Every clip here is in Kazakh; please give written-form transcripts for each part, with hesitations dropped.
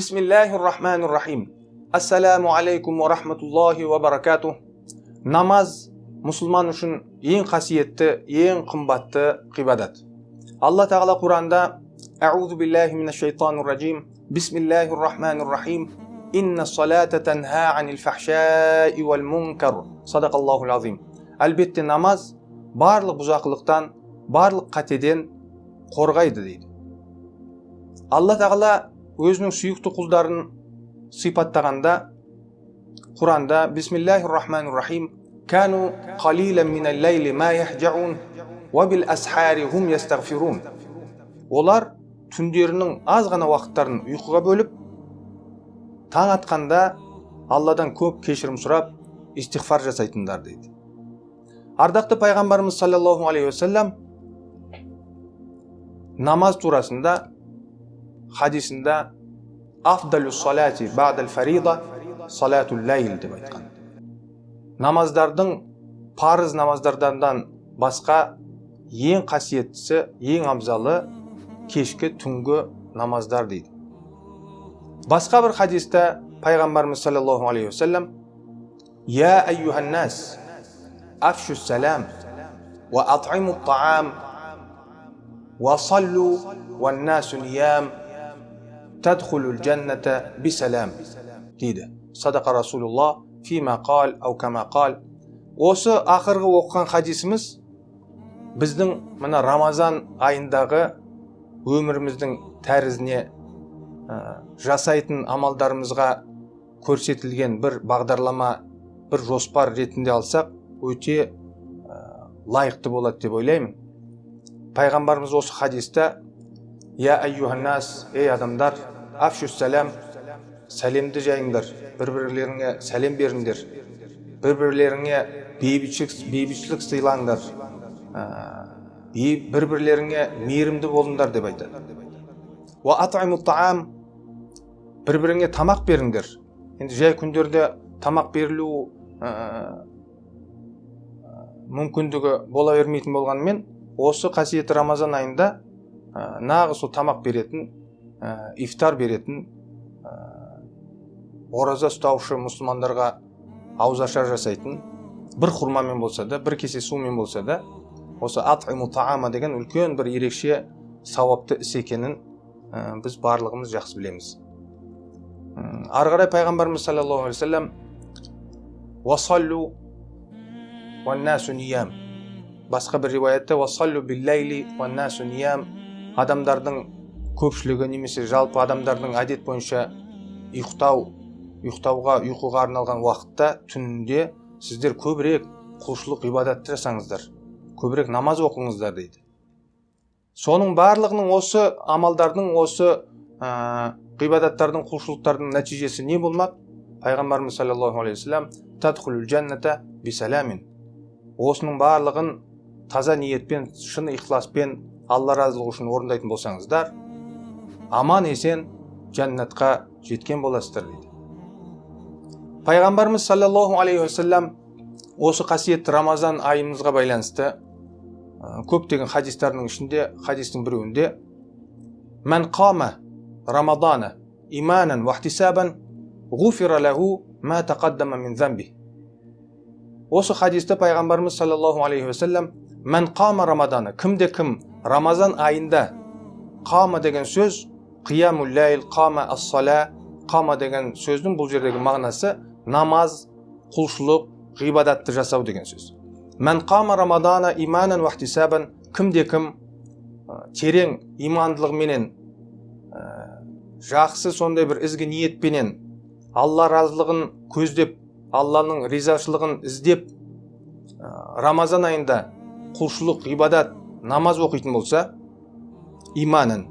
Бисмиллахир-рахманир-рахим. Ассаламу алейкум ва рахматуллахи ва баракатух. Намаз мұсылман үшін ең қасиетті, ең қымбатты ғибадат. Алла Тағала Құранда: Аузу биллахи минаш шайтанир ражим. Бисмиллахир-рахманир-рахим. Инна салата танха анил фахшаи вал мункар. Садақаллахул азим. Әлбетте, намаз барлық бұзақылықтан, барлық қатеден қорғайды дейді. Алла Тағала өзінің сүйікті құлдарын сипаттағанда Құранда: Бисмиллахир-рахманир-рахим. Кану қалилан минал лайли ма яхжаун ва бил асхари хум ястағфирун. Олар түндерінің аз ғана уақыттарын ұйқыға бөліп, таң атқанда Алладан көп кешірім сұрап, истиғфар жасайтындар дейді. Ардақты пайғамбарымыз саллаллаху алейхи уассалам намаз турасында хадисында: «Афдалу салати ба'дал фарида салатул лайл» деп айтқан. Намаздардың, парыз намаздардан басқа ең қасиеттісі, ең абзалы кешкі, түнгі намаздар дейді. Басқа бір хадисте пайғамбарымыз саллаллаху алейхи уассалам: «Я айюхан нас, афшу салам ва ат'иму таам ва саллу ван-насу ниям тадхулул джанната бисалам» дейді. Садақа Расулуллах фима қал ау кама қал. Осы ақырғы оқыған хадисіміз біздің мына Рамазан айындағы өміріміздің тәрізіне, жасайтын амалдарымызға көрсетілген бір бағдарлама, бір жоспар ретінде алсақ, өте лайықты болады деп ойлаймын. Пайғамбарымыз осы хадисте: «Я айюханнас, ей адамдар, афшу салам, сәлемді жайыңдар, бір бірлеріңе сәлем беріңдер, бір бірлеріңе бейбітшілік сыйлаңдар, бір бірлеріңе мейірімді болыңдар» деп айтады. Уа ат'иму таам, бір біріңе тамақ беріңдер. Енді жай күндерде тамақ берілу мүмкіндігі бола бермейтін болғанымен, осы қасиетті Рамазан айында нағыз сол тамақ беретін, ифтар беретін, ораза ұстаушы мұсылмандарға ауызашар жасайтын, бір құрмамен болса да, бір кесе сумен болса да, осы ат'иму таама деген үлкен бір ерекше сауапты іс екенін біз барлығымыз жақсы білеміз. Ары қарай пайғамбарымыз саллаллаху алейхи уассалам: «Уассаллу уаннасу ниям». Басқа бір риуаятта: «Уассаллу биллайли уаннасу ниям». Адамдардың көпшілігі немесе жалпы адамдардың әдет бойынша ұйықтауға, ұйқыға арналған уақытта, түнінде сіздер көбірек құлшылық, ғибадатты жасаңыздар, көбірек намаз оқыңыздар дейді. Соның барлығының, осы амалдардың, осы ғибадаттардың, құлшылықтардың нәтижесі не болмақ? Пайғамбарымыз саллаллаху алейхи уассалам: «Тадхулул джанната бисаламин». Осының барлығын таза ниетпен, шын ихласпен, Алла разылығы үшін орындайтын болсаңыздар, аман есен жәннатқа жеткен боласыздар дейді. Пайғамбарымыз саллаллаху алейхи уассалам осы қасиетті Рамазан айымызға байланысты көптеген хадистардың ішінде, хадистің біреуінде: «Мән қама рамадана иманан уахтисабан ғуфира лаху ма тақаддама мин замби». Осы хадисте пайғамбарымыз саллаллаху алейхи уассалам: «Мән қама рамадана», кімде кім Рамазан айында, қама деген сөз қиямул лайл, қама ас-сала, қама деген сөздің бұл жердегі мағынасы намаз, құлшылық, ғибадатты жасау деген сөз. «Мән қама рамадана иманан уахтисабан», кімде кім терең имандылығыменен, жақсы сондай бір ізгі ниетпенен, Алла разылығын көздеп, Алланың ризашылығын іздеп, Рамазан айында құлшылық, ғибадат, намаз оқитын болса, иманан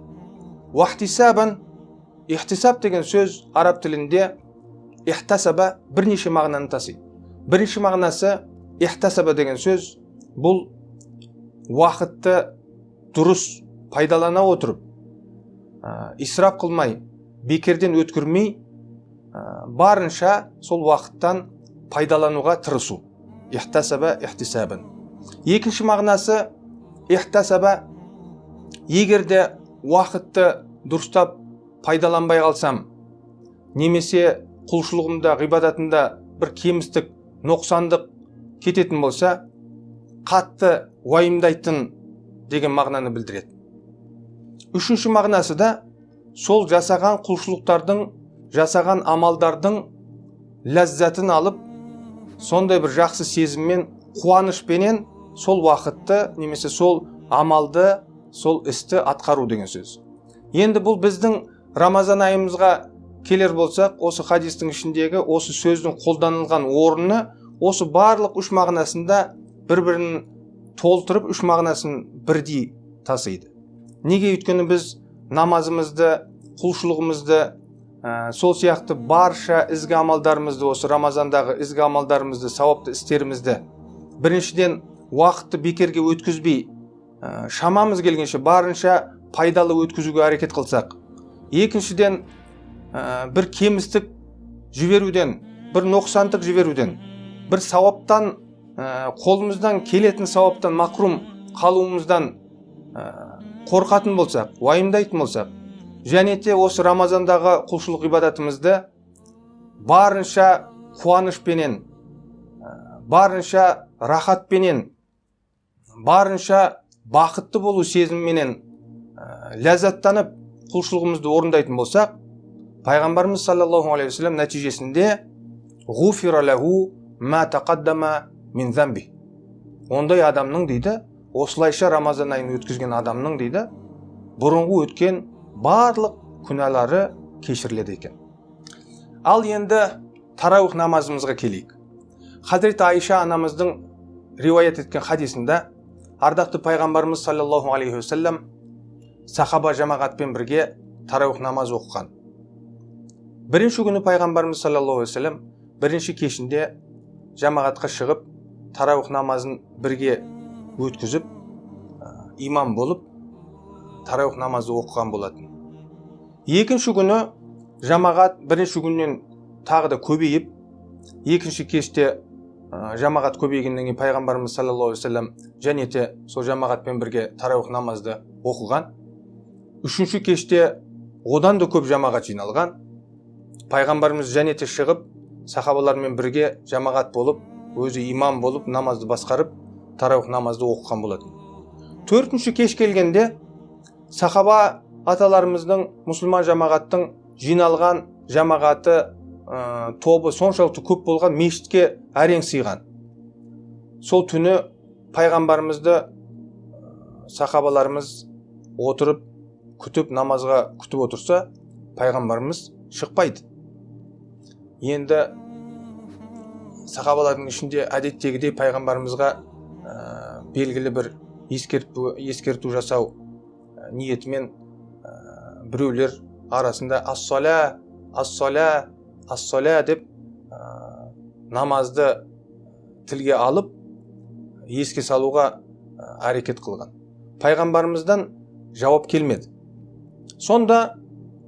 уахтисабан. Ихтисаб деген сөз араб тілінде ихтасаба бірнеше мағынаны тасиды. Бірінші мағынасы, ихтасаба деген сөз бұл уақытты дұрыс пайдалана отырып, исрап қылмай, бекерден өткірмей, барынша сол уақыттан пайдалануға тырысу, ихтасаба ихтисабан. Екінші мағынасы, ихтасаба, егер де уақытты дұрыстап пайдаланбай қалсам, немесе құлшылығымда, ғибадатымда бір кемістік, ноқсандық кететін болса, қатты уайымдайтын деген мағынаны білдіреді. Үшінші мағынасы да сол жасаған құлшылықтардың, жасаған амалдардың ләззатын алып, сондай бір жақсы сезіммен, қуанышпенен сол уақытты немесе сол амалды, сол істі атқару деген сөз. Енді бұл біздің Рамазан айымызға келер болсақ, осы хадистің ішіндегі осы сөздің қолданылған орны осы барлық үш мағынасында бір-бірін толтырып, үш мағынасын бірдей тасиды. Неге? Өйткені біз намазымызды, құлшылығымызды, сол сияқты барша ізгі амалдарымызды, осы Рамазандағы ізгі амалдарымызды, сауапты істерімізді біріншіден уақытты бекерге өткізбей, шамамыз келгенше барынша пайдалы өткізуге әрекет қылсақ, екіншіден бір кемістік жіберуден, бір ноқсандық жіберуден, бір сауаптан, қолымыздан келетін сауаптан мақрум қалуымыздан қорқатын болсақ, уайымдайтын болсақ, және де осы Рамазандағы құлшылық ғибадатымызды барынша қуанышпенен, барынша рахатпенен, барынша бақытты болу сезіміменен ләззаттанып құлшылығымызды орындайтын болсақ, пайғамбарымыз саллаллаху алейхи уассалам нәтижесінде ғуфира лаху ма тақаддама мин замби, ондай адамның дейді, осылайша Рамазан айын өткізген адамның дейді, бұрынғы өткен барлық күнәлары кешіріледі екен. Ал енді тарауих намазымызға келейік. Хазіреті Айша анамыздың риуаят еткен хадисінде ардақты пайғамбарымыз саллаллаху алейхи уассалам сахаба жамағатпен бірге тарауих намаз оқыған. Бірінші күні пайғамбарымыз саллаллаху алейхи уассалам бірінші кешінде жамағатқа шығып, тарауих намазын бірге өткізіп, имам болып тарауих намазы оқыған болатын. Екінші күні жамағат бірінші күннен тағы да көбейіп, екінші кеште жамағат көбейгеннен кейін пайғамбарымыз саллаллаху алейхи уассалам және де сол жамағатпен бірге тарауих намазды оқыған. Үшінші кеште одан да көп жамағат жиналған. Пайғамбарымыз және де шығып, сахабалармен бірге жамағат болып, өзі имам болып намазды басқарып, тарауих намазды оқыған болатын. Төртінші кеш келгенде сахаба аталарымыздың, мұсылман жамағаттың жиналған жамағаты, тобы соншалықты көп болған, мешітке әрең сыйған. Сол түні пайғамбарымызды сахабаларымыз отырып күтіп, намазға күтіп отырса, пайғамбарымыз шықпайды. Енді сахабалардың ішінде әдеттегідей пайғамбарымызға белгілі бір ескерту жасау ниетімен біреулер арасында ас-сала, ас-сала, ас-сала деп намазды тілге алып, еске салуға әрекет қылған. Пайғамбарымыздан жауап келмеді. Сонда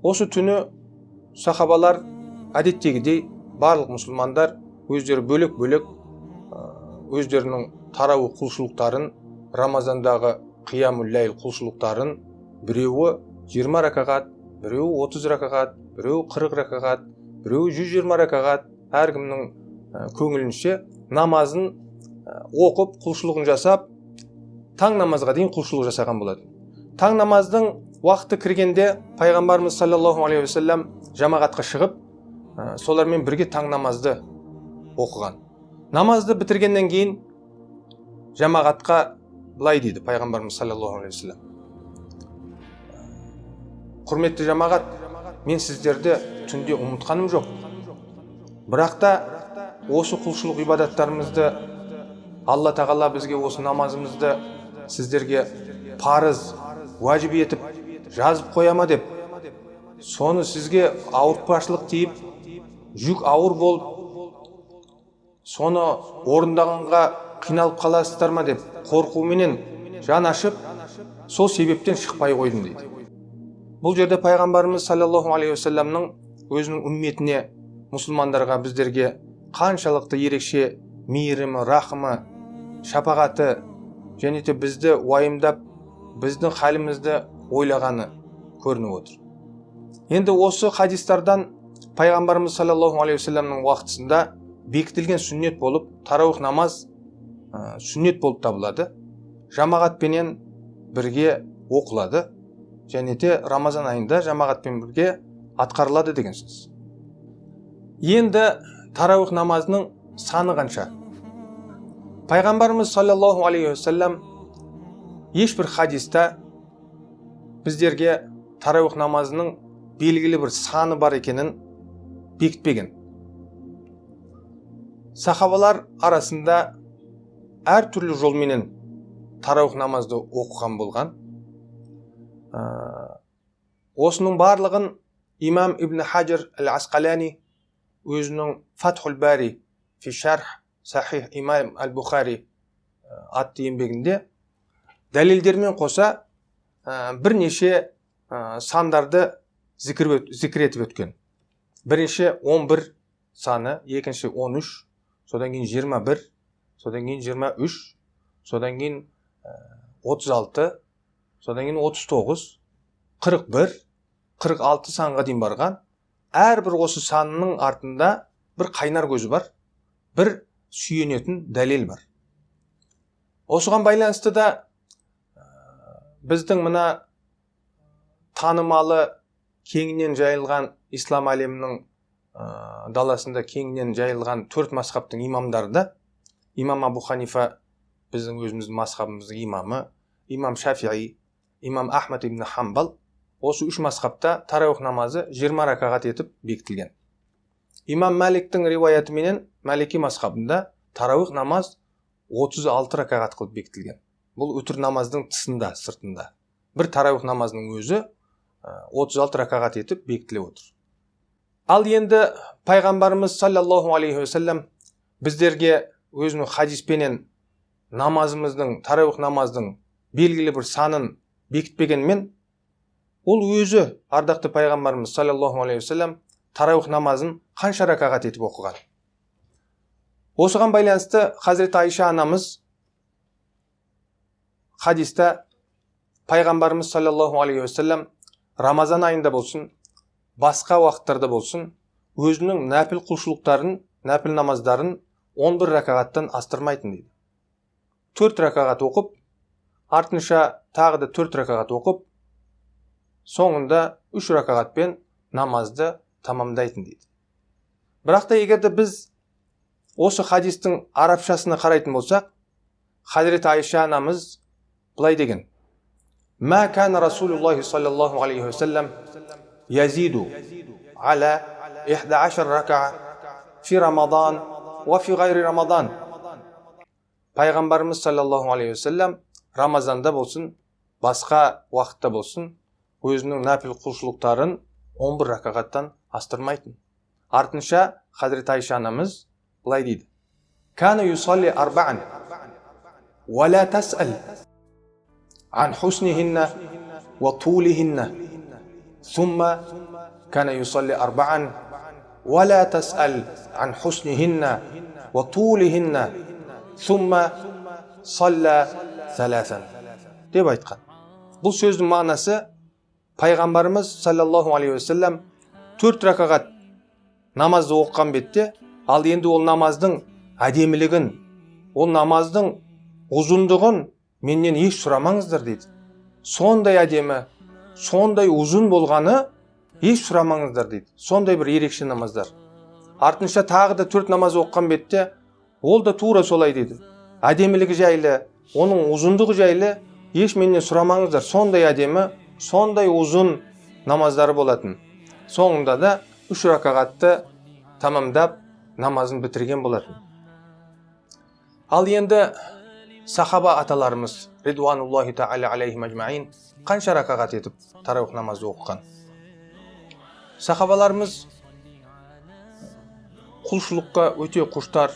осы түні сахабалар әдеттегідей барлық мұсылмандар өздері бөлек-бөлек өздерінің тарауы құлшылықтарын, Рамазандағы қиямул ләйл құлшылықтарын, біреуі 20 ракағат, біреуі 30 ракағат, біреуі 40 ракағат, біреуі 120 ракағат, әркімнің көңілінше намазын оқып, құлшылығын жасап, таң намазға дейін құлшылық жасаған болатын. Таң намаздың уақыты кіргенде пайғамбарымыз саллаллаху алейхи уассалам жамағатқа шығып, солармен бірге таң намазды оқыған. Намазды бітіргеннен кейін жамағатқа былай дейді пайғамбарымыз саллаллаху алейхи уассалам: құрметті жамағат, мен сіздерді түнде ұмытқаным жоқ, бірақ та осы құлшылық ғибадаттарымызды Алла тағала бізге осы намазымызды сіздерге парыз, уәжіп етіп жазып қоя ма деп, соны сізге ауыртпашылық тиіп, жүк ауыр болып, соны орындағанға қиналып қаласыздар ма деп қорқуменен жан ашып, сол себептен шықпай қойдым дейді. Бұл жерде пайғамбарымыз саллаллаху алейхи уассаламның өзінің үмметіне, мұсылмандарға, біздерге қаншалықты ерекше мейірімі, рахымы, шапағаты және де бізді уайымдап, біздің халімізді ойлағаны көрініп отыр. Енді осы хадистардан пайғамбарымыз саллаллаху алейхи уассаламның уақытысында бекітілген сүннет болып, тарауих намаз сүннет болып табылады. Жамағатпенен бірге оқылады және де Рамазан айында жамағатпен бірге атқарылады деген сөз. Енді тарауих намазының саны қанша? Пайғамбарымыз саллаллаху алейхи уассалам ешбір хадиста біздерге тарауих намазының белгілі бір саны бар екенін бекітпеген. Сахабалар арасында әртүрлі жолменен тарауих намазды оқыған болған. Осының барлығын имам Ибн Хажар әл-Асқалани өзінің Фатхул Бари фи шарх Сахих имам әл-Бухари атты еңбегінде дәлелдермен қоса бірнеше сандарды зікір етіп өткен. Бірінші 11 саны, екінші 13, содан кейін 21, содан кейін 23, содан кейін 36, содан кейін 39, 41, 46 санға дейін барған. Әрбір осы санның артында бір қайнар көзі бар, бір сүйенетін дәлел бар. Осыған байланысты да біздің мына танымалы кеңінен жайылған ислам әлемінің даласында кеңінен жайылған төрт мазхабтың имамдары да, имам Абу Ханифа біздің өзіміздің мазхабымыздың имамы, имам Шафии, имам Ахмад ибн Хамбал, осы үш мазхабта тарауих намазы 20 ракағат етіп бекітілген. Имам Маликтің риуаятыменен Малики мазхабында тарауих намаз 36 ракағат қылып бекітілген. Бұл үтір намаздың тысында, сыртында. Бір тарауих намазының өзі 36 ракағат етіп бекітіліп отыр. Ал енді пайғамбарымыз саллаллаху алейхи уассалам біздерге өзінің хадиспенен намазымыздың, тарауих намаздың белгілі бір санын бекітпегенмен, ол өзі ардақты пайғамбарымыз саллаллаху алейхи уассалам тарауих намазын қанша ракағат етіп оқыған? Осыған байланысты Хазірет Айша анамыз хадиста пайғамбарымыз саллаллаху алейхи уассалам Рамазан айында болсын, басқа уақыттарда болсын, өзінің нәпіл құлшылықтарын, нәпіл намаздарын 11 ракағаттан астырмайтын дейді. 4 ракағат оқып, артынша тағы да 4 ракағат оқып, соңында 3 ракағатпен намазды тамамдайтын дейді. Бірақ та егер де біз осы хадистің арабшасына қарайтын болсақ, Хазірет Айша анамыз былай деген: Ма кана Расулуллахи саллаллаху алейхи уассалам язиду аля 11 ракаа фи Рамадан уа фи гайри Рамадан. Пайғамбарымыз саллаллаху алейхи уассалам Рамазанда болсын, басқа уақытта болсын, өзінің нәпіл құлшылықтарын 11 ракағаттан астырмайтын. Артынша Хазірет Айша анамыз былай дейді: Кана юсалли арбаан уа ла тасал عن حسنهن وطولهن ثم كان يصلي أربعا ولا تسأل عن حسنهن وطولهن ثم صلى ثلاثا деп айтқан. Бұл сөздің мағынасы пайғамбарымыз саллаллаху алейхи уассалам 4 ракағат намазды оқыған бетте, ал енді ол намаздың әдемілігін, ол намаздың ұзындығын менен еш сұрамаңыздар дейді. Сондай әдемі, сондай ұзын болғаны еш сұрамаңыздар дейді. Сондай бір ерекше намаздар. Артынша тағы да 4 намаз оқыған бетте, ол да тура солай дейді. Әдемілігі жайлы, оның ұзындығы жайлы еш менен сұрамаңыздар. Сондай әдемі, сондай ұзын намаздары болатын. Соңында да 3 ракағатты тамамдап намазын бітірген болатын. Ал енді сахаба аталарымыз ридуануллахи тағала алейхим ажмаин қанша ракағат етіп тарауих намазды оқыған? Сахабаларымыз құлшылыққа өте құштар,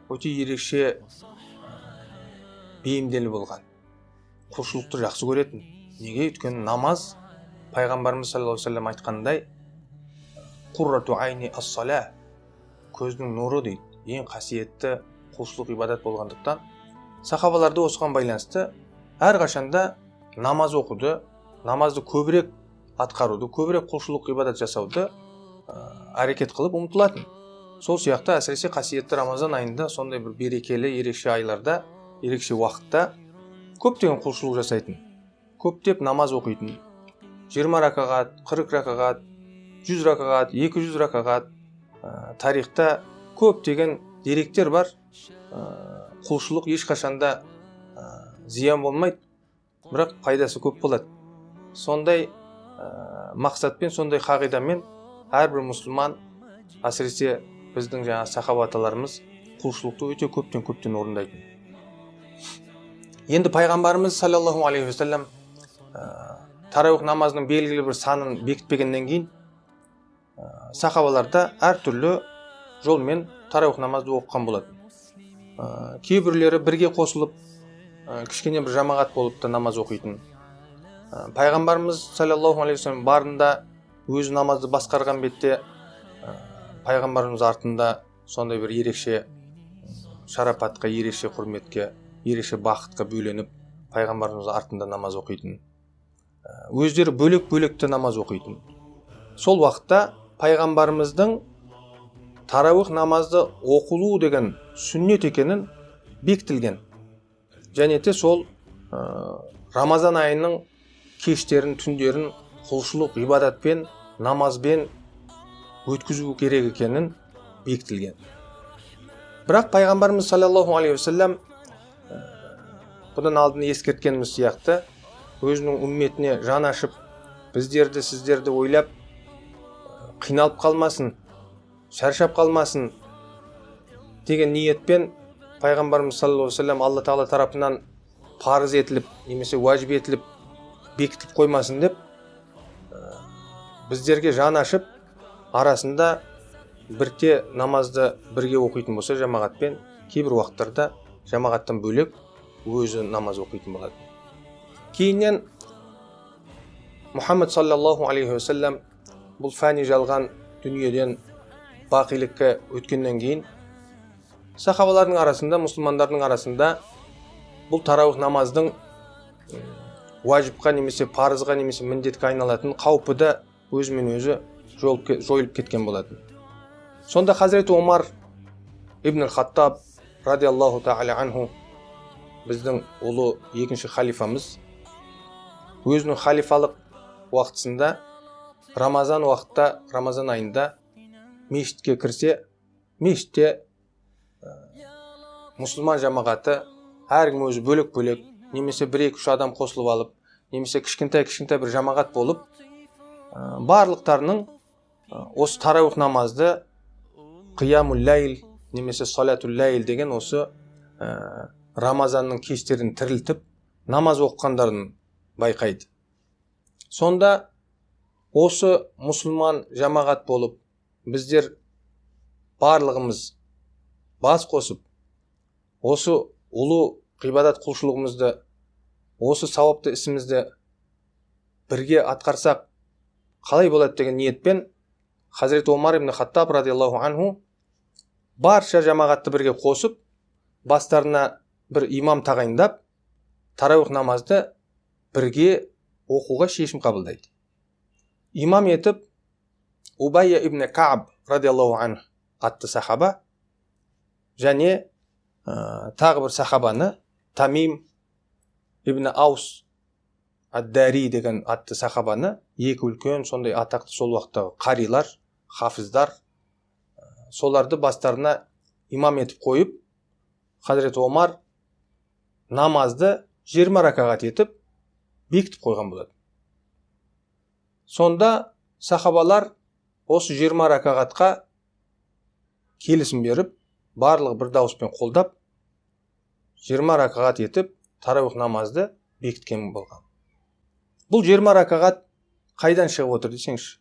өте ерекше бейімделі болған. Құлшылықты жақсы көретін. Неге? Өйткені намаз, пайғамбарымыз саллаллаху алейхи уассалам айтқандай, қуррату айни ас-сала, көздің нұры дейді. Ең қасиетті құлшылық ибадат болғандықтан сахабаларды осыған байланысты әрқашанда намаз оқуды, намазды көбірек атқаруды, көбірек құлшылық ибадат жасауды әрекет қылып ұмтылатын. Сол сияқты әсіресе қасиетті Рамазан айында, сондай бір берекелі ерекше айларда, ерекше уақытта көптеген құлшылық жасайтын, көптеп намаз оқитын. 20 ракағат, 40 ракағат, 100 ракағат, 200 ракағат, тарихта көптеген деректер бар. Құлшылық ешқашанда зиян болмайды, бірақ пайдасы көп болады. Сондай мақсатпен, сондай қағидамен әрбір мұсылман, әсіресе біздің жаңа сахаба аталарымыз құлшылықты өте көптен-көптен орындайтын. Енді пайғамбарымыз саллаллаху алейхи уассалам тарауих намазының белгілі бір санын бекітпегеннен кейін сахабалар да әртүрлі жолмен тарауих намазды оқыған болатын. Кейбіреулері бірге қосылып, кішкене бір жамағат болып та намаз оқитын. Пайғамбарымыз саллаллаху алейхи уассалам барында өзі намазды басқарған бетте, пайғамбарымыз артында сондай бір ерекше шарапатқа, ерекше құрметке, ерекше бақытқа бөленіп, пайғамбарымыз артында намаз оқитын. Өздері бөлек-бөлек те намаз оқитын. Сол уақытта пайғамбарымыздың тарауих намазды оқылу деген сүннет екенін бекітілген. Және де сол Рамазан айының кештерін, түндерін құлшылық, ғибадатпен, намазбен өткізу керек екенін бекітілген. Бірақ пайғамбарымыз саллаллаху алейхи уассалам бұдан алдын ескерткеніміз сияқты өзінің үмметіне жан ашып, біздерді, сіздерді ойлап, қиналып қалмасын, шаршап қалмасын деген ниетпен пайғамбарымыз саллаллаху алейхи уассалам Алла тағала тарапынан парыз етіліп немесе уәжіп етіліп бекітіліп қоймасын деп, біздерге жан ашып, арасында бірте намазды бірге оқитын болса жамағатпен, кейбір уақыттарда жамағаттан бөлек өзі намаз оқитын болады. Кейіннен Мұхаммед саллаллаху алейхи уассалам бұл фәни жалған дүниеден бақилікке өткеннен кейін сахабалардың арасында, мұсылмандардың арасында бұл тарауих намаздың уәжіпқа немесе парызға немесе міндетке айналатын қаупі да өзімен өзі жойылып кеткен болатын. Сонда Хазіреті Омар ибн Хаттаб радиаллаху тағала анху, біздің ұлы екінші халифамыз, өзінің халифалық уақытысында Рамазан уақытта, Рамазан айында мешітке кірсе, мешітте мұсылман жамағаты әркім өзі бөлек-бөлек немесе бір екі үш адам қосылып алып, немесе кішкентай-кішкентай бір жамағат болып, барлықтарының осы тарауих намазды, қиямул лайл немесе салатул лайл деген осы Рамазанның кештерін тірілтіп намаз оқығандарын байқайды. Сонда осы мұсылман жамағат болып біздер барлығымыз бас қосып осы ұлы ғибадат құлшылығымызды, осы сауапты ісімізді бірге атқарсақ қалай болады деген ниетпен Хазіреті Омар ибн Хаттаб радиаллаху анху барша жамағатты бірге қосып, бастарына бір имам тағайындап, тарауих намазды бірге оқуға шешім қабылдайды. Имам етіп Убайя ибн Кааб радиаллаху анху атты сахаба және тағы бір сахабаны, Тамим ибн Аус ад-Дари деген атты сахабаны, екі үлкен сондай атақты сол уақыттағы қарилар, хафиздар, соларды бастарына имам етіп қойып, Хазіреті Омар намазды 20 ракағат етіп бекітіп қойған болады. Сонда сахабалар осы 20 ракағатқа келісім беріп, барлығы бір дауыспен қолдап, 20 ракағат етіп тарауих намазды бекіткен болған. Бұл 20 ракағат қайдан шығып отыр десеңші?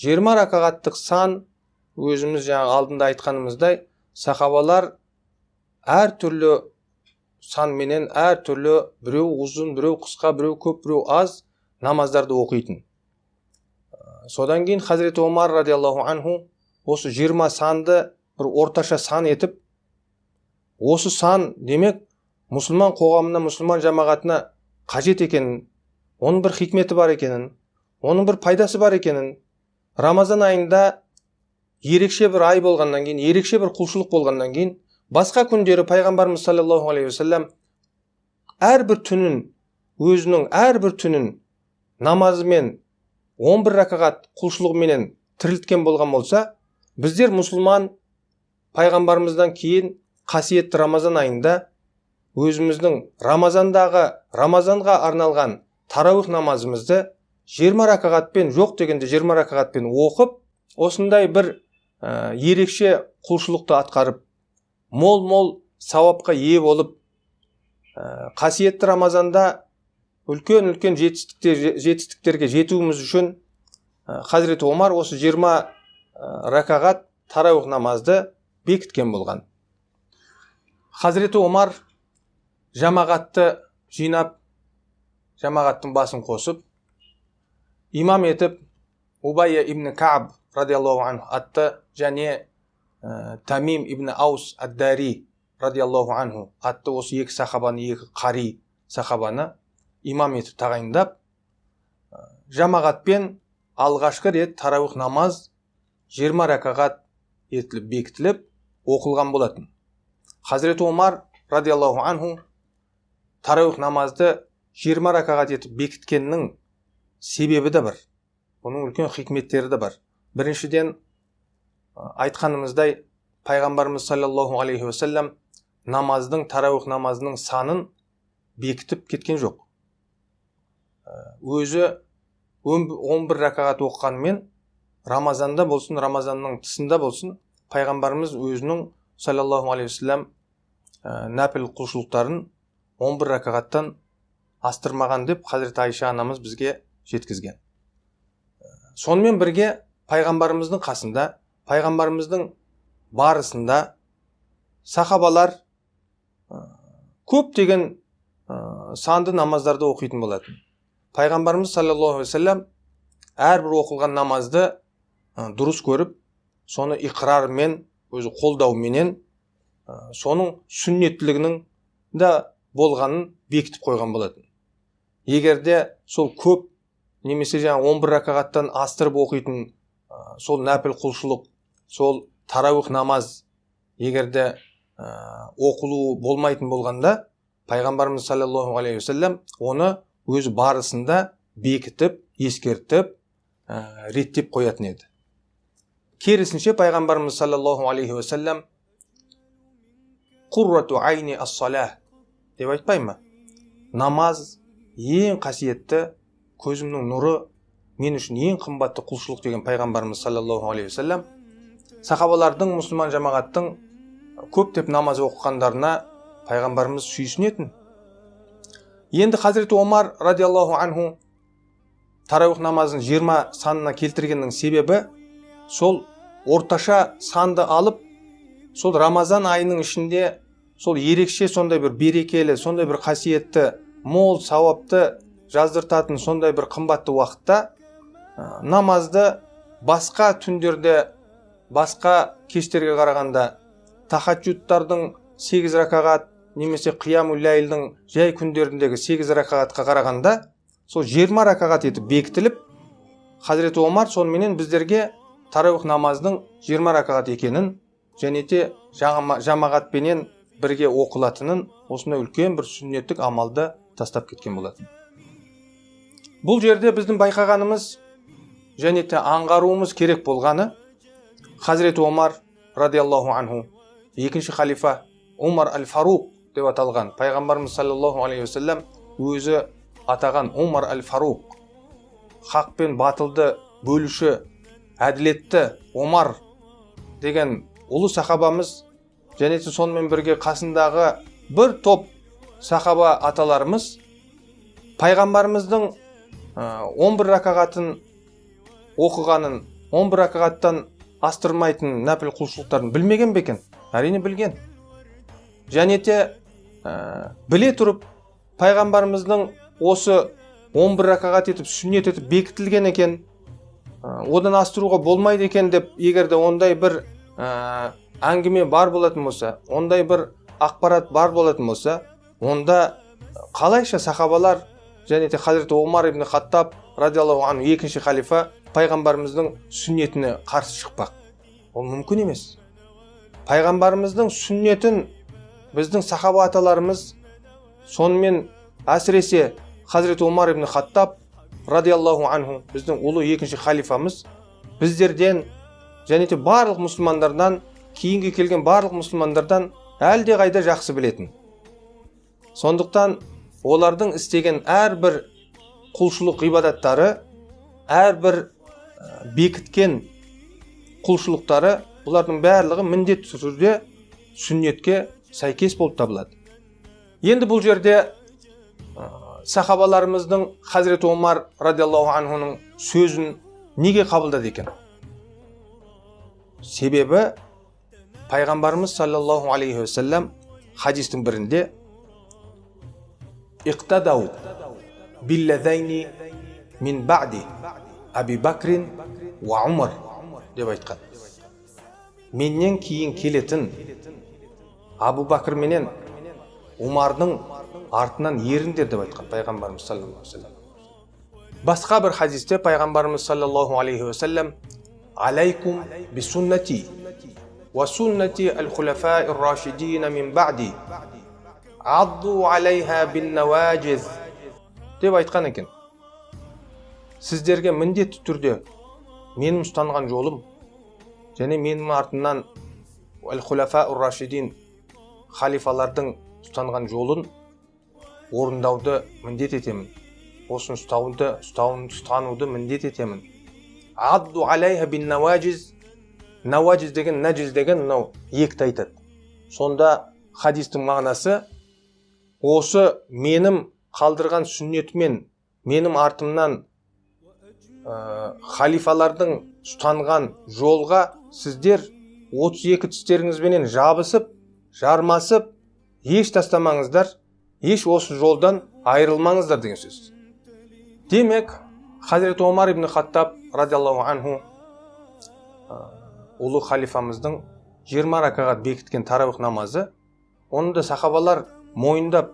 20 ракағаттық сан, өзіміз жаңа алдында айтқанымыздай, сахабалар әртүрлі санменен әртүрлі, біреу ұзын, біреу қысқа, біреу көп, біреу аз намаздарды оқитын. Содан кейін Хазіреті Омар радиаллаху анху осы 20 санды бір орташа сан етіп, осы сан демек мұсылман қоғамына, мұсылман жамағатына қажет екенін, оның бір хикметі бар екенін, оның бір пайдасы бар екенін, Рамазан айында Ерекше бір ай болғаннан кейін, ерекше бір құлшылық болғаннан кейін, басқа күндері пайғамбарымыз саллаллаху алейхи уассалам әрбір түнін, өзінің әрбір түнін намазымен 11 ракағат құлшылығыменен тірілткен болған болса, біздер мұсылман пайғамбарымыздан кейін қасиетті Рамазан айында өзіміздің Рамазандағы Рамазанға арналған тарауих намазымызды 20 ракағатпен, жоқ дегенде 20 ракағатпен оқып, осындай бір ерекше құлшылықты атқарып, мол-мол сауапқа ие болып, қасиетті Рамазанда үлкен-үлкен жетістіктерге жетуіміз үшін Хазіреті Омар осы 20 ракағат тарауих намазды бекіткен болған. Хазіреті Омар жамағатты жинап, жамағаттың басын қосып, имам етіп Убайя ибн Кааб радиаллаху анху атты және Тамим ибн Аус ад-Дари радиаллаху анху атты осы екі сахабаны, екі қари сахабаны имам етіп тағайындап, жамағатпен алғашқы рет тарауих намаз 20 ракағат етіліп бекітіліп оқылған болатын. Хазіреті Омар радиаллаху анху тарауих намазды 20 ракағат етіп бекіткеннің себебі де бар. Бұның үлкен хикметтері де бар. Біріншіден, айтқанымыздай, пайғамбарымыз саллаллаху алейхи уассалам намаздың, тарауих намазының санын бекітіп кеткен жоқ. Өзі 11 ракағат оқығанымен, Рамазанда болсын, Рамазанның тысында болсын, пайғамбарымыз өзінің саллаллаху алейхи уассалам нәпіл құлшылықтарын 11 ракағаттан астырмаған деп Хазіреті Айша анамыз бізге жеткізген. Сонымен бірге пайғамбарымыздың қасында, пайғамбарымыздың барысында сахабалар көптеген санды намаздарды оқитын болатын. Пайғамбарымыз саллаллаху алейхи уассалам әрбір оқылған намазды дұрыс көріп, соны иқрармен, өзі қолдауменен, соның сүннеттілігінің да болғанын бекітіп қойған болатын. Егер де сол көп немесе жаңа 11 ракағаттан астырып оқитын сол нәпіл құлшылық, сол тарауих намаз егер де оқылуы болмайтын болғанда, пайғамбарымыз саллаллаху алейхи уассалам оны өз барысында бекітіп, ескертіп, реттеп қоятын еді. Керісінше пайғамбарымыз саллаллаху алейхи уассалам «Қуррату айни ас-салах» деп айтпай ма? Намаз ең қасиетті, көзімнің нұры, мен үшін ең қымбатты құлшылық деген пайғамбарымыз саллаллаху алейхи уассалам сахабалардың, мұсылман жамағаттың көптеп намаз оқығандарына пайғамбарымыз сүйсінетін. Енді Хазіреті Омар радиаллаху анху тарауих намазын 20 санына келтіргеннің себебі сол орташа санды алып, сол Рамазан айының ішінде сол ерекше сондай бір берекелі, сондай бір қасиетті, мол сауапты жаздыртатын сондай бір қымбатты уақытта намазды басқа түндерде, басқа кештерге қарағанда тахаджудтардың 8 ракағат немесе қиямул ләйлдің жай күндеріндегі 8 ракағатқа қарағанда сол 20 ракағат етіп бекітіліп, Хазіреті Омар соныменен біздерге тарауих намаздың 20 ракағат екенін және де жамағатпенен бірге оқылатынын, осындай үлкен бір сүннеттік амалды тастап кеткен болатын. Бұл жерде біздің байқағанымыз және де аңғаруымыз керек болғаны, Хазіреті Омар радиаллаху анху, екінші халифа Омар әл-Фаруқ деп аталған, пайғамбарымыз саллаллаху алейхи уассалам өзі атаған Омар әл-Фаруқ, хақ пен батылды бөлуші, әділетті Омар деген ұлы сахабамыз және де сонымен бірге қасындағы бір топ сахаба аталарымыз пайғамбарымыздың 11 ракағатын оқығанын, 11 ракағаттан астырмайтын нәпіл құлшылықтарын білмеген бе екен? Әрине білген. Және де біле тұрып пайғамбарымыздың осы 11 ракағат етіп сүннет етіп бекітілген екен, одан астыруға болмайды екен деп, егер де ондай бір әңгіме бар болатын болса, ондай бір ақпарат бар болатын болса, онда қалайша сахабалар және де Хазіреті Омар ибн Хаттаб радиаллаху анху екінші халифа пайғамбарымыздың сүннетіне қарсы шықпақ? Ол мүмкін емес. Пайғамбарымыздың сүннетін біздің сахаба аталарымыз, сонымен әсіресе Хазіреті Омар ибн Хаттаб радиаллаху анху, біздің ұлы екінші халифамыз, біздерден және де барлық мұсылмандардан, кейінгі келген барлық мұсылмандардан әлде қайда жақсы білетін. Сондықтан олардың істеген әрбір құлшылық ғибадаттары, әрбір бекіткен құлшылықтары, бұлардың барлығы міндетті түрде сүннетке сәйкес болып табылады. Енді бұл жерде сахабаларымыздың Хазіреті Омар радиаллаху анхуның сөзін неге қабылдады екен? Себебі пайғамбарымыз саллаллаху алейхи уассалам хадистің бірінде «Иқтадау биллазайни мин баъди Аби Бакрин уа Умар» деп айтқан. Менен кейін келетін Абу Бәкір менен Умардың артынан еріңдер деп айтқан пайғамбарымыз саллаллаху алейхи уассалам. Басқа бір хадисте пайғамбарымыз саллаллаху алейхи уассалам «Алейкум би суннати уа суннати әл-хулафаи ар-рашидин мин баъди адду алейха бин наважиз» деп айтқан екен. Сіздерге міндетті түрде менің ұстанған жолым және менің артымнан әл-хулафа ар-рашидин халифалардың ұстанған жолын орындауды міндет етемін. Осыны ұстануды міндет етемін. Адду алейха бин наважиз. Наважиз деген, нәжіз деген мынау екті айтады. Сонда хадистің мағынасы осы менің қалдырған сүннетімен менің артымнан халифалардың ұстанған жолға сіздер 32 тістеріңізбенен жабысып, жармасып, еш тастамаңыздар, еш осы жолдан айырылмаңыздар деген сөз. Демек, Хазіреті Омар ибн Хаттаб радиаллаху анху ұлы халифамыздың 20 ракағат бекіткен тарауих намазы, оны да сахабалар мойындап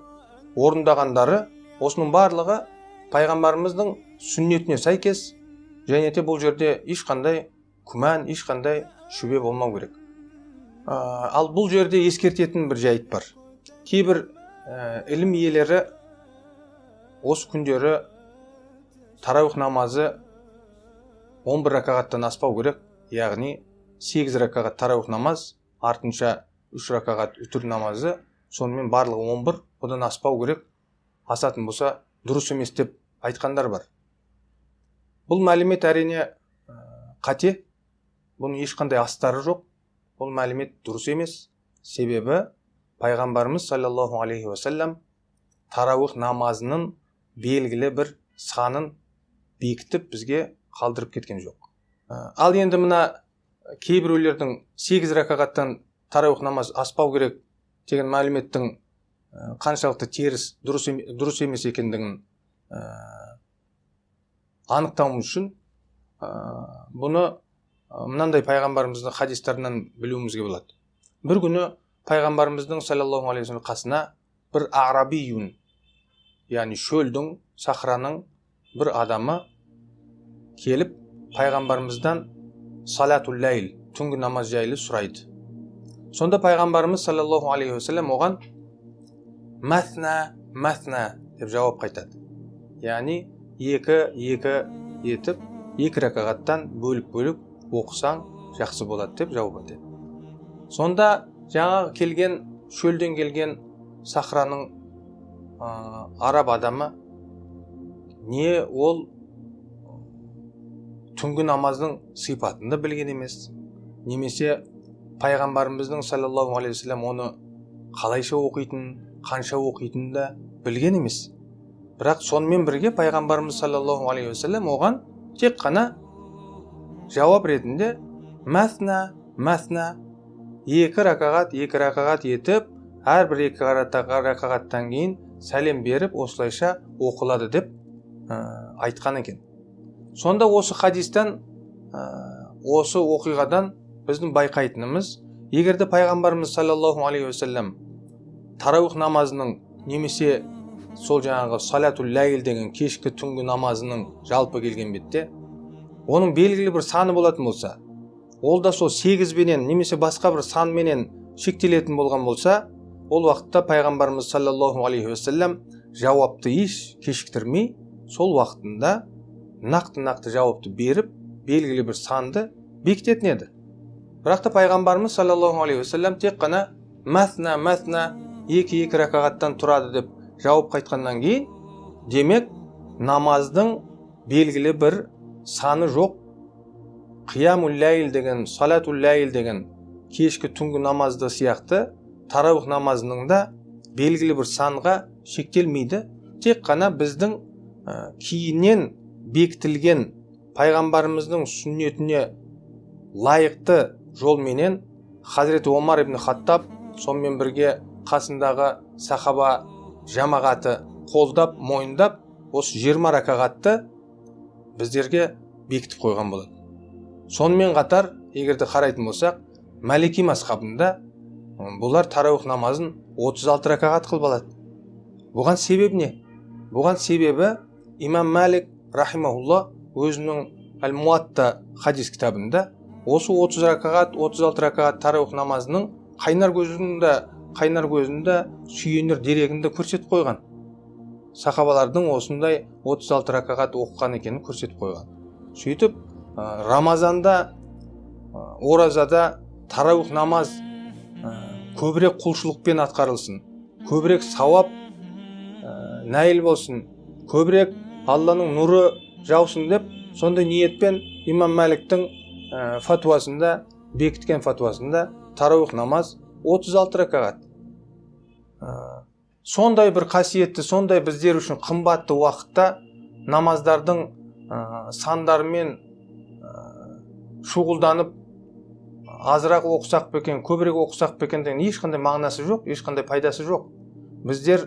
орындағандары, осының барлығы пайғамбарымыздың сүннетіне сәйкес, және де бұл жерде ешқандай күмән, ешқандай шүбе болмау керек. Ал бұл жерде ескертетін бір жайт бар. Кейбір ілім иелері осы күндері тарауих намазы 11 ракағаттан аспау керек, яғни 8 ракағат тарауих намаз, артынша 3 ракағат үтір намазы, сонымен барлығы 11, одан аспау керек, асатын болса дұрыс емес деп айтқандар бар. Бұл мәлімет әрине қате, бұның ешқандай астары жоқ, бұл мәлімет дұрыс емес. Себебі пайғамбарымыз саллаллаху алейхи уассалам тарауих намазының белгілі бір санын бекітіп бізге қалдырып кеткен жоқ. Ал енді мына кейбіреулердің 8 ракағаттан тарауих намаз аспау керек деген мәліметтің қаншалықты теріс, дұрыс емес екендігін анықтауымыз үшін бұны мынандай пайғамбарымыздың хадистарынан білуімізге болады. Бір күні пайғамбарымыздың саллаллаху алейхи уассалам қасына бір арабиюн, яғни шөлдің, сахраның бір адамы келіп пайғамбарымыздан салатул лайл, түнгі намаз жайлы сұрайды. Сонда пайғамбарымыз саллаллаху алейхи уассалам оған мәthна, мәthна деп жауап қайтады. Яғни екі, екі етіп, екі ракағаттан бөліп-бөліп оқысаң жақсы болады деп жауап етеді. Сонда жаңағы келген, шөлден келген сахраның араб адамы не ол түнгі намаздың сипатын да білген емес, немесе пайғамбарымыздың саллаллаху алейхи уассалам оны қалайша оқитынын, қанша оқитынын да білген емес. Бірақ сонымен бірге пайғамбарымыз саллаллаху алейхи уассалам оған тек қана жауап ретінде мәthна, мәthна, екі ракағат, екі ракағат етіп, әрбір екі ракағаттан кейін сәлем беріп, осылайша оқылады деп айтқан екен. Сонда осы хадистен, осы оқиғадан біздің байқайтынымыз, егер де пайғамбарымыз саллаллаху алейхи уассалам тарауих намазының немесе сол жаңағы салатул лайл деген кешкі түнгі намазының жалпы келген бетте оның белгілі бір саны болатын болса, Ол да сол 8-бенен немесе басқа бір санменен шектелетін болған болса, ол уақытта пайғамбарымыз саллаллаху алейхи уассалам жауапты еш кешіктірмей, сол уақытында нақты-нақты жауапты беріп, белгілі бір санды бекітетін еді. Бірақ та пайғамбарымыз саллаллаху алейхи уассалам тек қана мәсна мәсна 2-2 ракағаттан тұрады деп жауап қайтқаннан кейін, демек намаздың белгілі бір саны жоқ. Қиямул ләйл деген, салатул ләйл деген кешкі түнгі намазды сияқты тарауих намазының да белгілі бір санға шектелмейді. Тек қана біздің кейіннен бекітілген пайғамбарымыздың сүннетіне лайықты жолменен Хазіреті Омар ибн Хаттаб, сонымен бірге қасындағы сахаба жамағаты қолдап, мойындап, осы 20 ракағатты біздерге бекітіп қойған болады. Сонымен қатар, егер де қарайтын болсақ, Мәлики мазхабында бұлар тарауих намазын 36 ракағат қылып алады. Бұған себеп не? Бұған себебі имам Мәлик рахимахулла өзінің Әл-Муатта хадис кітабында осы 30 ракағат, 36 ракағат тарауих намазының қайнар көзінде сүйенер дерегін де көрсетіп қойған. Сахабалардың осындай 36 ракағат оқыған екенін көрсетіп қойған. Сөйтіп, Рамазанда, оразада тарауих намаз көбірек құлшылықпен атқарылсын, көбірек сауап нәйіл болсын, көбірек Алланың нұры жаусын деп, сондай ниетпен имам Мәликтің фатуасында, бекіткен фатуасында тарауих намаз 36 ракағат. Сондай бір қасиетті, сондай біздер үшін қымбатты уақытта намаздардың сандарымен шұғылданып, азырақ оқысақ па екен, көбірек оқысақ па екен деген ешқандай мағынасы жоқ, ешқандай пайдасы жоқ. Біздер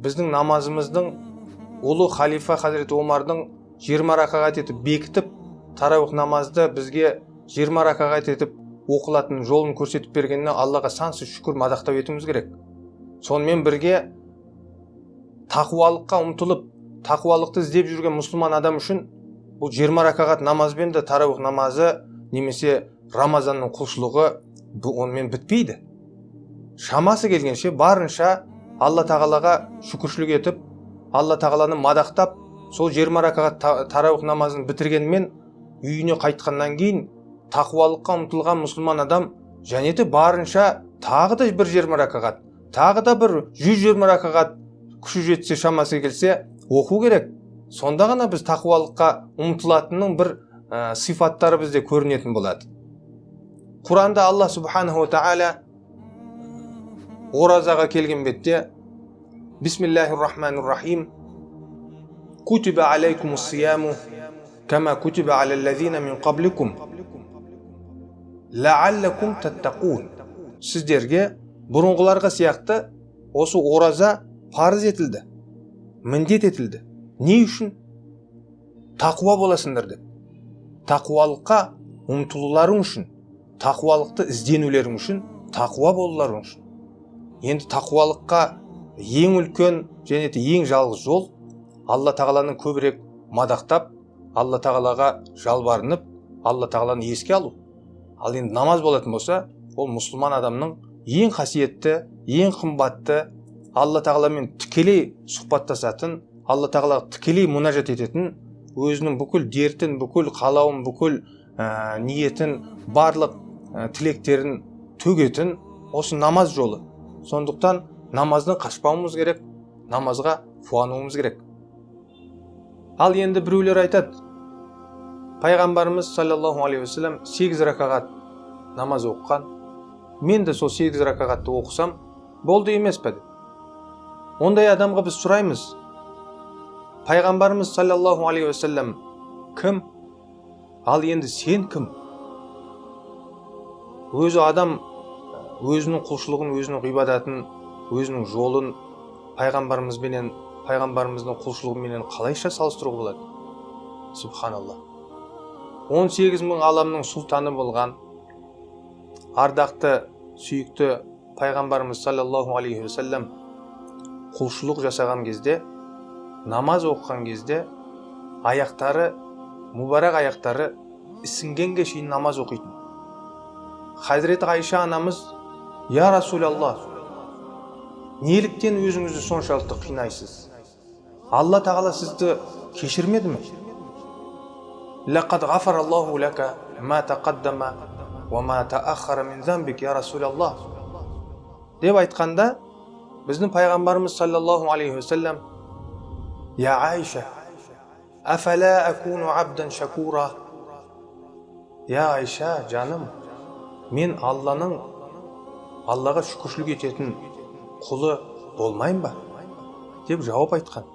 біздің намазымыздың ұлы халифа Хазіреті Омардың 20 ракағат етіп бекітіп, тарауих намазды бізге 20 ракағат етіп оқылатын жолын көрсетіп бергеніне Аллаға сансыз шүкір мадақтау етуіміз керек. Сонымен бірге тақуалыққа ұмтылып, тақуалықты іздеп жүрген мұсылман адам үшін бұл 20 ракағат намазбен де тарауих намазы немесе Рамазанның құлшылығы онымен бітпейді. Шамасы келгенше барынша Алла Тағалаға шүкіршілік етіп, Алла Тағаланы мадақтап, сол 20 ракағат тарауих намазын бітіргенмен үйіне қайтқаннан кейін тақуалыққа ұмтылған мұсылман адам және де барынша тағы да бір 20 ракағат, тағы да бір 120 ракағат күші жетсе, шамасы келсе оқу керек. Сонда ғана біз тақуалыққа ұмтылатынның бір сипаттары бізде көрінетін болады. Құранда Алла Субханаху Тағала оразаға келген бетте Бисмиллахир-рахманир-рахим Кутиба алейкумус сияму кама кутиба алаллазина мин қабликум лааллакум таттақун. Сіздерге бұрынғыларға сияқты осы ораза парыз етілді, міндет етілді. Не үшін? Тақуа боласыңдар деп. Тақуалыққа ұмтылуларың үшін, тақуалықты ізденулерің үшін, тақуа болуларың үшін. Енді тақуалыққа ең үлкен және де ең жалғыз жол Алла Тағаланы көбірек мадақтап, Алла Тағалаға жалбарынып, Алла Тағаланы еске алу. Ал енді намаз болатын болса, ол мұсылман адамның ең қасиетті, ең қымбатты, Алла Тағаламен тікелей сұхбаттасатын, Алла Тағалаға тікелей мұнажат ететін, өзінің бүкіл дертін, бүкіл қалауын, бүкіл ниетін, барлық тілектерін төгетін осы намаз жолы. Сондықтан намаздан қашпауымыз керек, намазға қуануымыз керек. Ал енді біреулер айтады, пайғамбарымыз саллаллаху алейхи уассалам 8 ракағат намаз оқыған, мен де сол 8 ракағатты оқысам болды емес пе деп. Ондай адамға біз сұраймыз, пайғамбарымыз саллаллаху алейхи уассалам кім? Ал енді сен кім? Өзі адам өзінің құлшылығын, өзінің ғибадатын, өзінің жолын пайғамбарымызбенен, пайғамбарымыздың құлшылығыменен қалайша салыстыруға болады? Субханалла. 18 мың аламның сұлтаны болған ардақты, сүйікті пайғамбарымыз саллаллаху алейхи уассалам құлшылық жасаған кезде, намаз оқыған кезде аяқтары, мүбарак аяқтары ісінгенге шейін намаз оқитын. Хазіреті Айша анамыз: «Я Расулалла, неліктен өзіңізді соншалықты қинайсыз? Алла тағала сізді кешірмеді ме? Лақад ғафараллаху лака ма тақаддама уа ма тааххара мин замбик, я Расулалла» деп айтқанда, біздің пайғамбарымыз саллаллаху алейхи уассалам: «Я Айша, афала акуну абдан шакура?» Я Айша, жаным, мен Аллаға шүкіршілік ететін құлы болмайын ба? Деп жауап айтқан.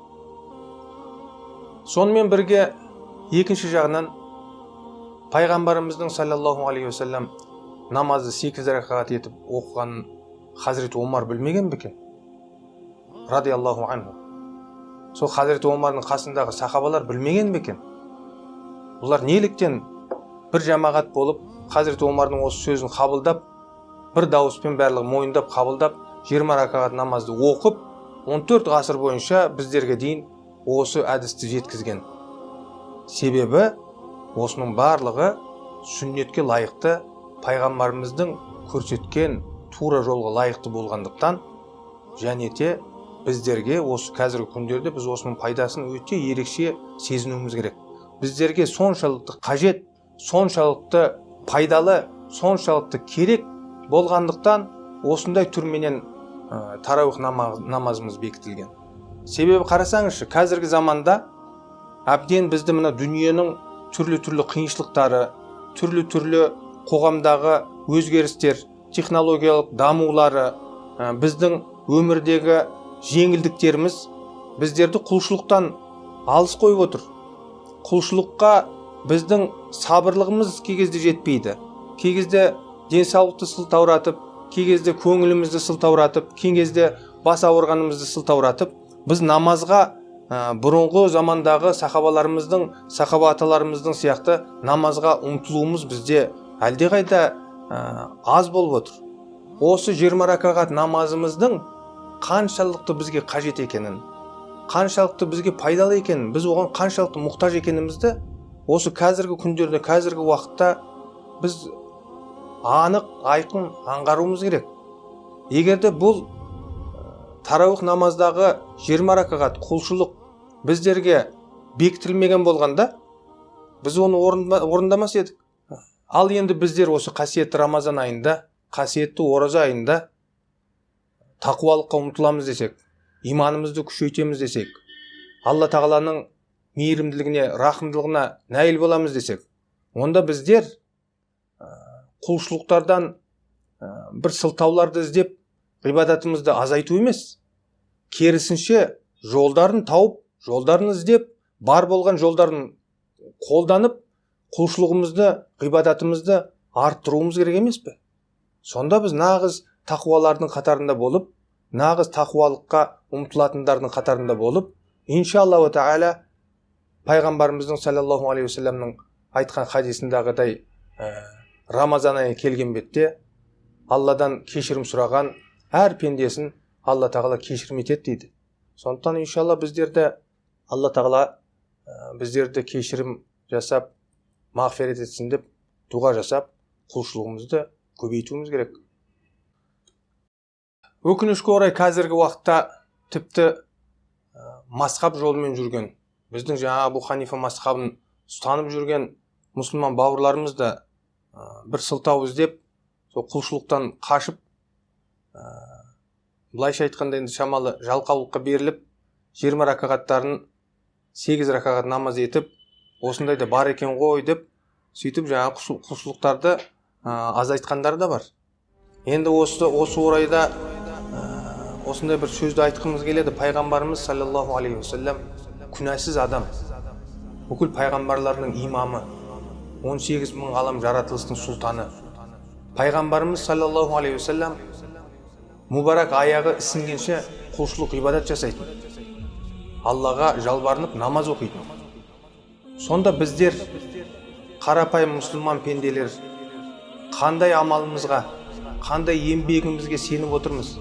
Сонымен бірге екінші жағынан пайғамбарымыздың саллаллаху алейхи уассалам намазды 8 ракағат етіп оқығанын Хазіреті Омар білмеген бе екен? Радиаллаху анху. Сол Хазіреті Омардың қасындағы сахабалар білмеген бе екен? Бұлар неліктен бір жамағат болып Хазіреті Омардың осы сөзін қабылдап, бір дауыспен барлығы мойындап қабылдап, 20 ракағат намазды оқып, 14 ғасыр бойынша біздерге дейін осы әдісті жеткізген? Себебі осының барлығы сүннетке лайықты, пайғамбарымыздың көрсеткен тура жолға лайықты болғандықтан, және де біздерге осы қазіргі күндерде біз осының пайдасын өте ерекше сезінуіміз керек. Біздерге соншалықты қажет, соншалықты пайдалы, соншалықты керек болғандықтан осындай түрменен тарауих намазымыз бекітілген. Себебі қарасаңызшы, қазіргі заманда әбден бізді мына дүниенің түрлі-түрлі қиыншылықтары, түрлі-түрлі қоғамдағы өзгерістер, технологиялық дамулары, біздің өмірдегі жеңілдіктеріміз біздерді құлшылықтан алыс қойып отыр. Құлшылыққа біздің сабырлығымыз кей кезде жетпейді. Кей кезде денсаулықты сылтауратып, кей кезде көңілімізді сылтауратып, кей кезде бас ауырғанымызды сылтауратып, біз намазға бұрынғы замандағы сахабаларымыздың, сахаба аталарымыздың сияқты намазға ұмтылуымыз бізде әлдеқайда аз болып отыр. Осы 20 ракағат намазымыздың қаншалықты бізге қажет екенін, қаншалықты бізге пайдалы екенін, біз оған қаншалықты мұқтаж екенімізді осы қазіргі күндерде, қазіргі уақытта біз анық, айқын аңғаруымыз керек. Егер де бұл тарауих намаздағы 20 ракағат құлшылық біздерге бекітілмеген болғанда, біз оны орындамас едік. Ал енді біздер осы қасиетті Рамазан айында, қасиетті ораза айында тақуалыққа ұмтыламыз десек, иманымызды күшейтеміз десек, Алла тағаланың мейірімділігіне, рахымдылығына нәйіл боламыз десек, онда біздер құлшылықтардан бір сылтауларды іздеп ғибадатымызды азайту емес, керісінше жолдарын тауып, жолдарын іздеп, бар болған жолдарын қолданып, құлшылығымызды, ғибадатымызды арттыруымыз керек емес пе? Сонда біз нағыз тақуалардың қатарында болып, нағыз тақуалыққа ұмтылатындардың қатарында болып, иншаллаху тағала пайғамбарымыздың саллаллаху алейхи уассаламның айтқан хадисіндағыдай, Рамазан айы келген бетте Алладан кешірім сұраған әр пендесін Алла тағала кешірім етеді дейді. Сондықтан иншалла біздерді Алла тағала біздерді кешірім жасап, мағфирет етсін деп дұға жасап, құлшылығымызды көбейтуіміз керек. Өкінішке орай, қазіргі уақытта тіпті мазхаб жолымен жүрген, біздің жаңа Абу Ханифа мазхабын ұстанып жүрген мұсылман бауырларымыз да бір сылтау іздеп, сол құлшылықтан қашып, былайша айтқанда енді шамалы жалқаулыққа беріліп, 20 ракағаттарын 8 ракағат намаз етіп, осындай да бар екен ғой деп, сөйтіп жаңа құлшылықтарды азайтқандар да бар. Енді осы орайда осындай бір сөзді айтқымыз келеді. Пайғамбарымыз саллаллаху алейхи уассалам күнәсіз адам, бүкіл пайғамбарлардың имамы, 18 мың ғалам жаратылыстың сұлтаны. Пайғамбарымыз саллаллаху алейхи уассалам мүбарак аяғы ісінгенше құлшылық ғибадат жасайтын, Аллаға жалбарынып намаз оқитын. Сонда біздер қарапайым мұсылман пенделер қандай амалымызға, қандай еңбегімізге сеніп отырмыз?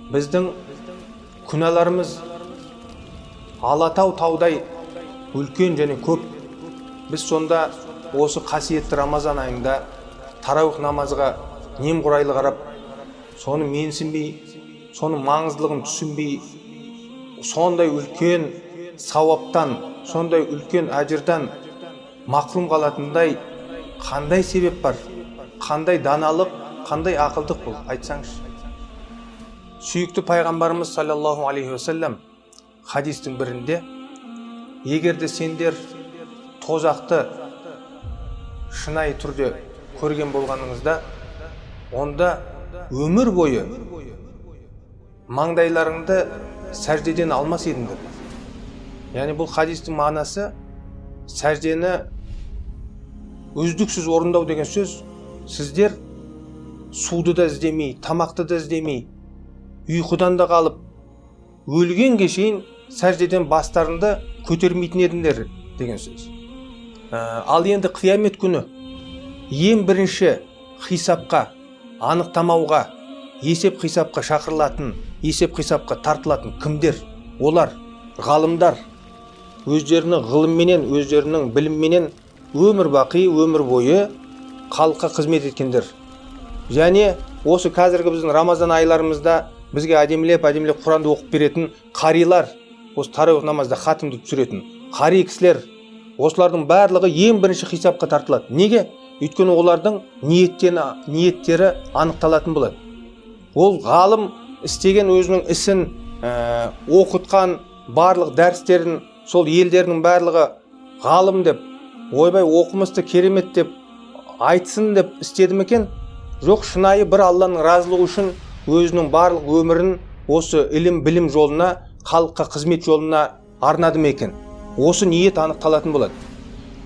Біздің күнәларымыз Алатау таудай үлкен және көп. Біз сонда осы қасиетті Рамазан айында тарауих намазға немқұрайлы қарап, соны менсінбей, соның маңыздылығын түсінбей, сондай үлкен сауаптан, сондай үлкен әжірдан мақрұм қалатындай қандай себеп бар? Қандай даналық, қандай ақылдық бұл? Айтсаңшы. Сүйікті пайғамбарымыз саллаллаху алейхи уассалам хадистің бірінде: егер де сендер тозақты шынайы түрде көрген болғаныңызда, онда өмір бойы маңдайларыңды сәждеден алмас едіңдер. Яғни бұл хадистің мағынасы сәждені үздіксіз орындау деген сөз. Сіздер суды да іздемей, тамақты да іздемей, ұйқыдан да қалып, өлгенге шейін сәждеден бастарыңды көтермейтін едіңдер деген сөз. Ал енді қиямет күні ең бірінші хисапқа, анықтамауға, есеп қисапқа шақырылатын, есеп қисапқа тартылатын кімдер? Олар ғалымдар, өздерінің ғылымменен, өздерінің білімменен өмір бақи, өмір бойы халыққа қызмет еткендер. Және осы қазіргі біздің Рамазан айларымызда бізге әдемілеп әдемілеп Құранды оқып беретін қарилар, осы тарауих намазда хатымды түсіретін қари кісілер, осылардың барлығы ең бірінші хисапқа тартылады. Неге? Өйткені олардың ниеттері анықталатын болады. Ол ғалым істеген өзінің ісін, оқытқан барлық дәрістерін сол елдердің барлығы ғалым деп, ойбай, оқымысты, керемет деп айтсын деп істеді ме екен? Жоқ, шынайы бір Алланың разылығы үшін өзінің барлық өмірін осы ілім білім жолына, халыққа қызмет жолына арнады ма екен? Осы ниет анықталатын болады.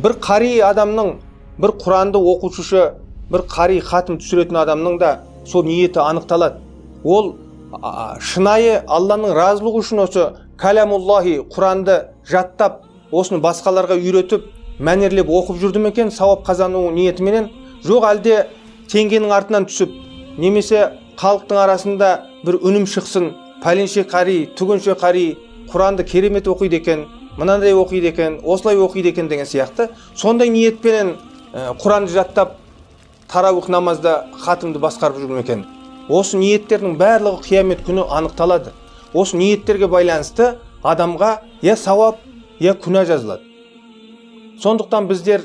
Бір қари адамның, бір Құранды оқушысы, бір қари хатым түсіретін адамның да сол ниеті анықталады. Ол шынайы Алланың разылығы үшін осы калямуллахи Құранды жаттап, осыны басқаларға үйретіп, мәнерлеп оқып жүрді ме екен сауап қазану ниетіменен? Жоқ әлде теңгенің артынан түсіп, немесе халықтың арасында бір үнім шықсын, пәленше қари, түгенше қари Құранды керемет оқиды екен, мынандай оқиды екен, осылай оқиды екен деген сияқты сондай ниетпенен Құранды жаттап, тарауих намазда хатымды басқарып жүр ме екен? Осы ниеттердің барлығы қиямет күні анықталады. Осы ниеттерге байланысты адамға я сауап, я күнә жазылады. Сондықтан біздер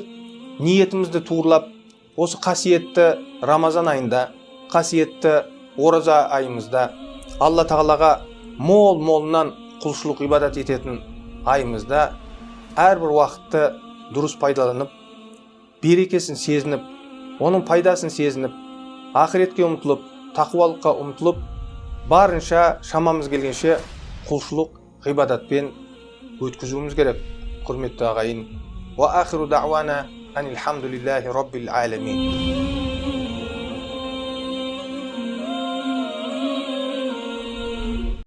ниетімізді туырлап, осы қасиетті Рамазан айында, қасиетті ораза айымызда, Алла тағалаға мол молынан құлшылық ғибадат ететін айымызда әрбір уақытты дұрыс пайдаланып, берекесін сезініп, оның пайдасын сезініп, ақыретке ұмтылып, тақуалыққа ұмтылып, барынша шамамыз келгенше құлшылық ғибадатпен өткізуіміз керек, құрметті ағайын. Уа ахиру дауана анилхамдулиллахи роббил аламин.